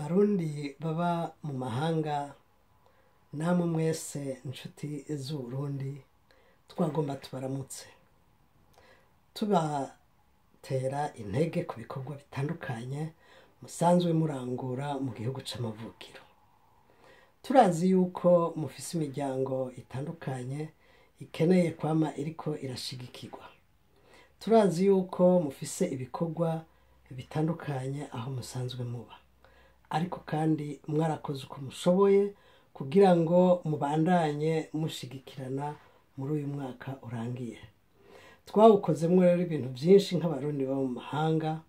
Barundi baba mu mahanga, namwe mwese inshuti z'Uburundi, twagomba tubaramutse tubatera intege ku bikorwa bitandukanye musanzwe murangura mu gihugu c'amavukiro. Turazi yuko mufise imiryango itandukanye ikeneye kwama iriko irashigikirwa. Turazi yuko mufise ibikorwa bitandukanye aho musanzwe muba, ariko kandi mwarakoze uko mushoboye kugira ngo mubandanye mushigikirana muri uyu mwaka urangiye. Twawukozemwo rero ibintu vyinshi nk'Abarundi baba mu mahanga.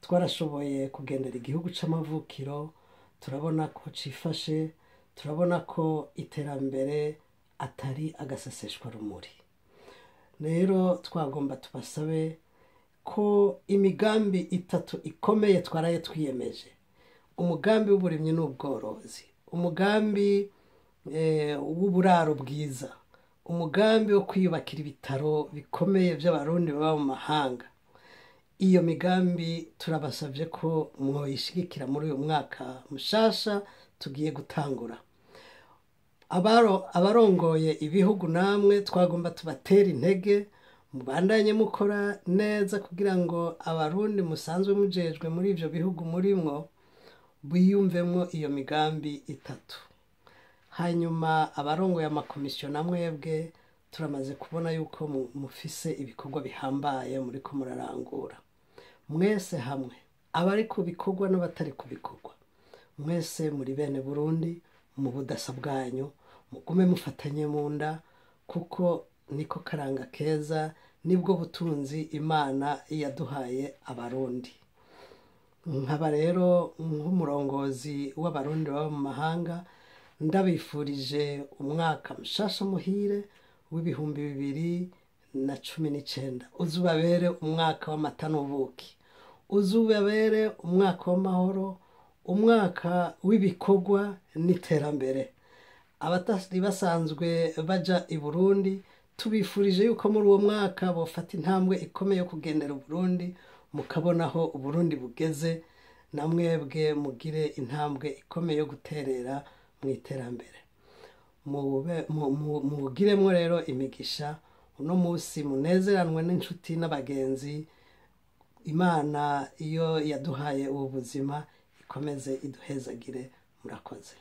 Twarashoboye kugendera igihugu c'amavukiro, turabona ko cifashe, turabona ko iterambere atari agaseseshwa rumuri. Rero twagomba tubasabe ko imigambi itatu ikomeye twaraye twiyemeje: umugambi w'uburimyi n'ubworozi, umugambi w'uburaro bwiza, umugambi wo kwiyubakira ibitaro bikomeye vy'Abarundi baba mu mahanga. Iyo migambi turabasavye ko mwoyishigikira muri uyu mwaka mushasha tugiye gutangura. Abarongoye ibihugu namwe twagomba tubatera intege, mubandanye mukora neza kugira ngo Abarundi musanzwe mujejwe muri ivyo bihugu murimwo biyumvemwo iyo migambi itatu. Hanyuma abarongoye amakomisiyo namwebwe turamaze kubona yuko mufise ibikorwa bihambaye muriko murarangura. Mwese hamwe, abari ku bikorwa n'abatari ku bikorwa, mwese muri bene Burundi mu budasa bwanyu, mugume mufatanye mu nda, kuko niko karanga keza, nibwo butunzi Imana yaduhaye Abarundi. Nkaba rero nk'umurongozi w'Abarundi baba mu mahanga ndabifurije umwaka mushasha muhire w'2019. Uzubabere umwaka w'amata n'ubuki, uzubabere umwaka w'amahoro, umwaka w'ibikorwa n'iterambere. Abatari basanzwe baja i Burundi tubifurije yuko muri uwo mwaka bofata intambwe ikomeye yo kugendera Uburundi, mukabona aho Uburundi bugeze, namwebwe mugire intambwe ikomeye yo guterera mu iterambere. Mugiremwo rero imigisha uno musi, munezeranwe n'inshuti n'abagenzi. Imana iyo yaduhaye ubu buzima ikomeze iduhezagire. Murakoze.